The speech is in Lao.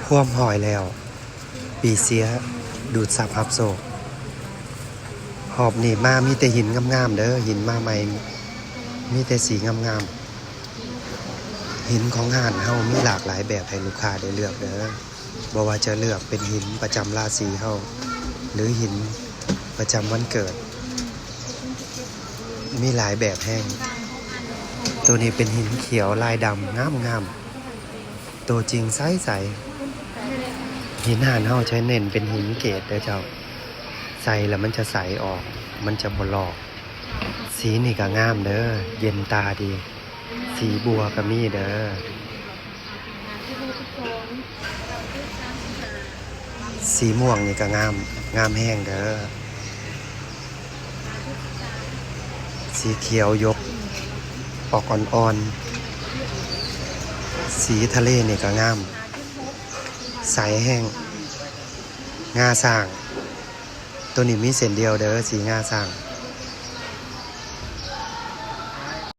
ພວມຮ້ອຍແລ້ວ ປີເຊຍດູດຊັບຮັບໂຊກ. ຮອບນີ້ມາມີແຕ່ຫີນງາມໆເດີ, ຫີນມາໃໝ່ມີແຕ່ສີງາມໆ. ຫີນຂອງຮ້ານເຮົາມີຫຼາກຫຼາຍແບບໃຫ້ລູກຄ້າໄດ້ເລືອກເດີ, ບໍ່ວ່າຈະເລືອກເປັນຫີນປະຈຳລາສີເຮົາ ຫຼື ຫີນປະຈຳວັນເກີດ, ມີຫຼາຍແບບແຮງ. ໂຕນີ້ເປັນຫີນຂຽວລາຍດຳງາມໆ. ໂຕຈິງໃສໆ. ຫີນຮ້ານເຮົາຈະເນັ້ນເປັນຫີນເກດເດີເຈົ້າ, ໃສ່ແລ້ວມັນຈະໃສອອກ, ມັນຈະບໍ່ລອກ. ສີນີ້ກໍງາມເດີ, ເຢັນຕາດີ. ສີບົວກໍມີເດີ. ສີມ່ວງນີ້ກໍງາມ, ງາມແຮງເດີ. ສີຂຽວຢົກອອກອ່ອນໆ. ສີທະເລນີ້ກໍງາມ, ໃສແຮງ. ງາຊ້າງ, ໂຕນີ້ມີເສັ້ນດຽວເດີ, ສີງາຊ້າງ.